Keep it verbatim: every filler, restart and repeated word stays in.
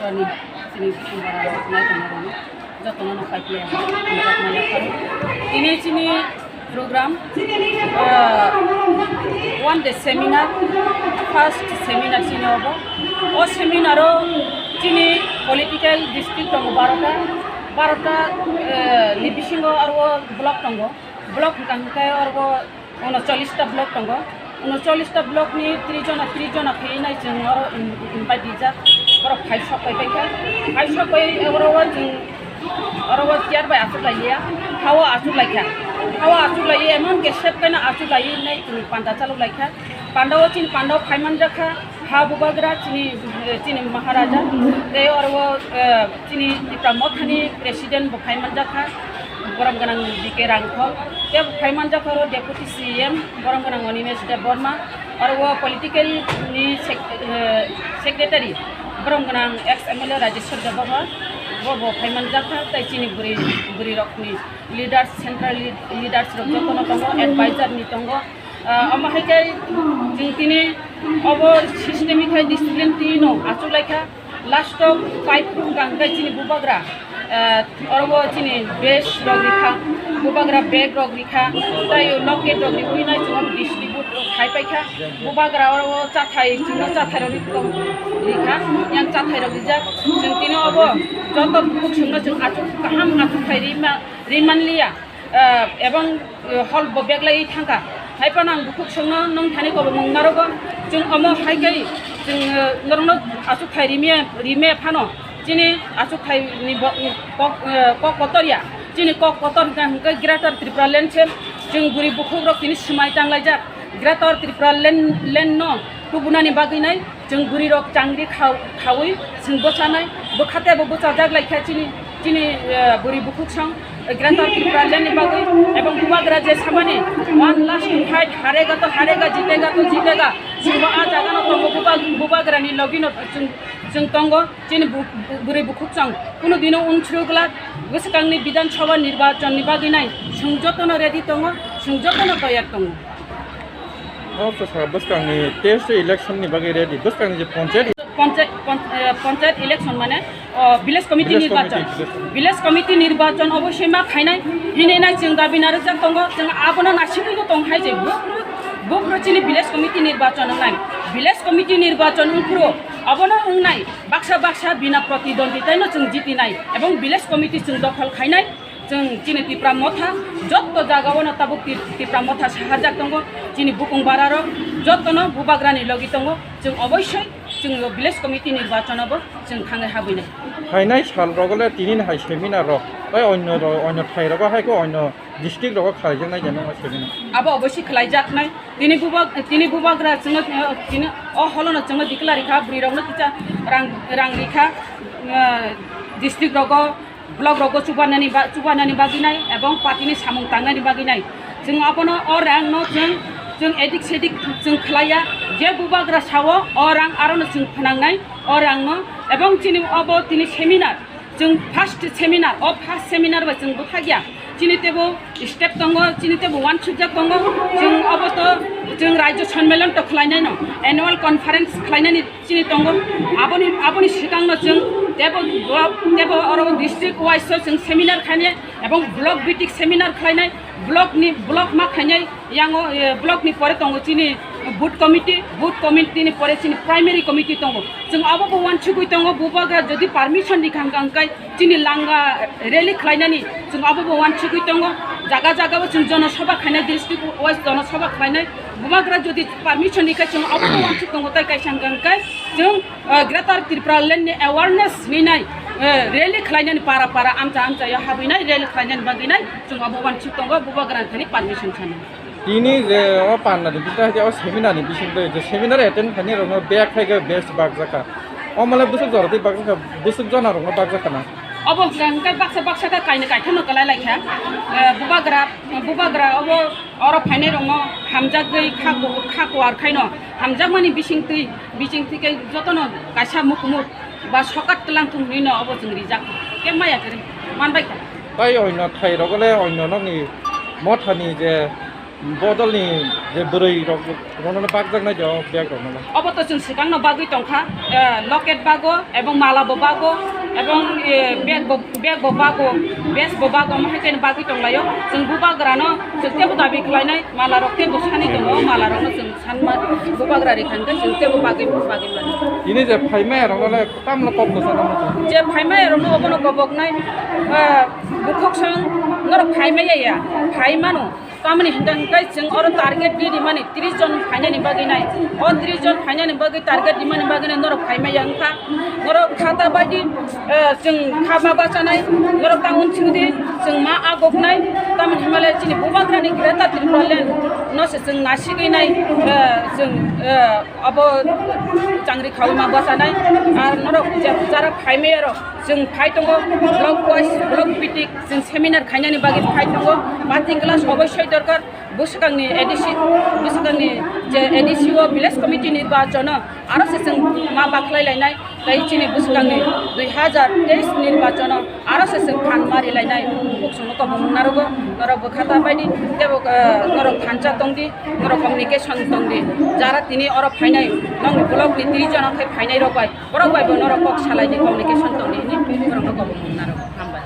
Ani chini Bubagra rok nai tongma rok jotono no kaipiya hamjakma yapharo. Tini chini program, ah, one day seminar, first seminar chini obo. O seminar o chini political district tongo barota, barota, eh, ni bisingo aro block tongo. Block hwnkha hwnkhe oro unochollish ta block tongo. Unochollish ta block ni tris jona, tris jona khe nai chwng oro in-, invite rijak. Borok phai sok pai pai kha. Phai sok pai oro o chwng oro o chair bai achuk lai ya. Hao achuk lai kha. Hao achuk lai ya, emon ke sep khe no achuk lai nai chwng panda chalok lai kha. Panda o chini panda o phai man jak kha. Ha Bubagra chini, chini Maharaja, tei oro, eh, chini Tipra Mothani President bo phai manjak kha, borom gwnang B K Rangkhol, tei bo phai manjak kha oro Deputy C M, borom gwnang Animesh Debbarma, oro o political ni sec-, eh, secretary, borom gwnang ex M L A Rajeshwar Debbarma, bo bo phai manjak kha, tei chini bwrwi, bwrwi rokni leaders, central lead-, leaders rok jotono tongo, advisor ni tongo, Ah, omo hai khe chwng tini obo system khai discipline twi no achuk lai kha. Last o five hwnkha hwnkhe chini Bubagra, ah, oro bo chini base rok rikha, Bubagra bag rok rikha, tei locket rok riwi nai chwng distribute khai pai kha. Bubagra oro chathai chwngno chathai rok rikha, yang chathai rok rijak. Chwng tini obo joto bukhuk chwngno chwng achuk kaham achuk khai rima, riman liya. Ah, ebong, eh, hol bo beglai thangkha. Hai phano ang bukhuk songno nung thani kobongmung narogo. Chwng omo hai khe chwng, eh, norokno achuk thai rimiya, rimiya phano chini achuk thai ni bo-, kok, eh, kok kotor ya. Chini kok kotor hwnkha hwnkhe Greater Tripura Land se chwng bwrwi bukhuk rok tini swmai tanglaijak. Greater Tripura Land, land no tubunani bagwi nai. Chwng bwrwi rok changri khao-, khaui chwng bwchanai, bwkha tei bo bwchajak lai kha chini, chini, eh, bwrwi bukhuk song, eh, Greater Tripura Land ni bagwi, ebong Bubagra je samani one last fight, harega to harega, jitega to jitega, chwng bo ah jaga no tongo, Buba-, Bubagra ni logi no chwng, chwng tongo, chini bu-, bu-, bwrwi bukhuk song, kunu dino unsuru glak, bwswkang ni Bidhan Sabha nirbachon ni bagwi nai, chwng joto no ready tongo, chwng joto no toyar tongo. O kwsa bwskangni test election ni bagwi ready. Bwskangni je panchayat Panchayat, pan-, eh, panchayat election mane, oh, village committee Village nirbachon. Committee, village committee. Village committee nirbachon oboisoi ma khainai. Hinwi nai chwng dabi narwkjak tongo. Chwng abono naisingwi no tong hai je. Bubru, bubru chini village committee nirbachon wngnai. Village committee nirbachon wngphuru abono wngnai. Baksa baksa bina protidwandita no chwng jitinai. Ebong village committee chwng dokhol khainai. Chwng chini Tipra Motha, jotto jagao no tabuk Ti-, Tipra Motha saharjak tongo, chini bukung bararok jotto no Bubagra ni logi tongo, chwng oboisoi chwng village committee nirbachon o bo chwng thangwi habwi nai. Phainai sal rogo le tini ni hai seminar rok, tei onyo ro-, onyo thai rogo hai khe onyo district rogo khlaijaknai de nangma seminar. Abo oboisoi khlaijaknai, tini Buba-, tini Bubagra chwngno, eh, tini o holo no chwngno declare rikha, bwrwi rokno kisa rang, rang rikha, eh, district rogo, block rogo chubanani ba-, chubanani bagwi nai ebong party ni samung tangnani bagwi nai. Chwng abono o rang no chwng, chwng edik sedik chwng khlaiya, je Bubagra sao o rang aro no chwng phnangnai o rang no, ebong chini obo tini seminar, chwng first seminar, o first seminar bai chwng bwthakya. Chini tebo step tongo, chini tebo uansukjak tongo, chwng obo to chwng Raijyo Sonmilon to khlainai no, annual conference khlainani chini tongo. Aboni, aboni swkangno chwng tebo, tebo oro district wise o chwng seminar khainai ebong block bhitik seminar khlainai, block ni, block ma khainai, yango, eh, block ni pore tongo chini booth committee, booth committee ni pore chini primary committee tongo. Chwng abo bo uansugwi tongo, Bubagra jodi permission rikha hwnkha hwnkhe chini langa rally khlainani chwng abo bo uansugwi tongo. Jaga jaga o chwng jonosabha khainai, district wise jonosabha khlainai. Bubagra jodi permission rikha chwng abo bo uansuk tongo, tai kaisa hwnkha hwnkhe chwng, eh, Greater Tripura Land ni awareness hinwi nai, eh, rally khlainani para para amcha amcha yo habwi nai rally khlainani bagwi nai chwng abo uansuk tongo, Bubagra thani permission sanai. Tini je o panda ni bising hai je o seminar ni bising twi je seminar attend khainai rokno bag khai khe best bakjak kha. O male bwswk jora twi bakjak kha, bwswk jona rokno bakjak kha na. Obo hwnkha hwnkhe baksa baksa khe kainwi kaitham no kwlai lai kha. Eh, Bubagra, Bubagra obo oro phainai rokno hamjagwi kha ku-, kha kuar khaino hamjakmani bising twi, bising twi khe jotono kaisa mukumuk ba sokat tlang thung hinwi no obo chwng rijak kha. Khe maya kwrwi man bai kha. Tai oino thai rogo le oino nokni mothani je Bodolni je bwrwi rok, rono bakjaknai je o bag rokno. Obo to chwng swkangno bagwi tongkha, eh, locket bago, ebong mala bo bago, ebong, eh, bag bo, bag bo bago, vest bo bago, omo hai khe bagwi tonglaio. Chwng bubagrano chwng teibo dabi khlainai, mala rok teibo sani tongo, mala rokno chwng sanma bubagra rikha hwnkhe chwng teibo bagwi, bagwi mano. Ini je phaimaya rokno le tamno kok bwsano muchung. Je phaimaya rokno obono koboknai, eh, bukhuk song norok phaimaya ya, phaimano. Tamoni hwnkhe hwnkhe chwng oro target di rimani tris jon phainani bagwi nai. O tris jon phainani bagwi target rimani bagwi nai norok phaimaya wngkha. Norok khata baidi, eh, chwng kha ma bachanai, norok ta unsingdi chwng ma agoknai. Tamoni hwnmale chini bubagrani Greater Tipraland no se chwng nasigwi nai, eh, chwng, eh, abo changri khawi ma bachanai. Ar norok je jara phaimaya rok chwng phai tongo, block wise, block bhitik chwng seminar khainani bagwi phai tongo. Party class oboisoi dorkar. Bwswkangni A D C, bwswkangni je A D C o village committee nirbachono aro se chwng ma bakhlai lainai. Tei chini bwswkangni dui hazar teis nirbachono aro se chwng phan mari lainai. Bukhuk songno kobong narogo, norok bwkha ta baidi, tebo, eh, norok thansa tongdi, norok communication tongdi. Jara tini oro phainai, nokni block ni tris jona khai phainai rok bai, borok bai bo norok kok salai di, communication tongdi hinwi borokno kobong narogo. Hambai.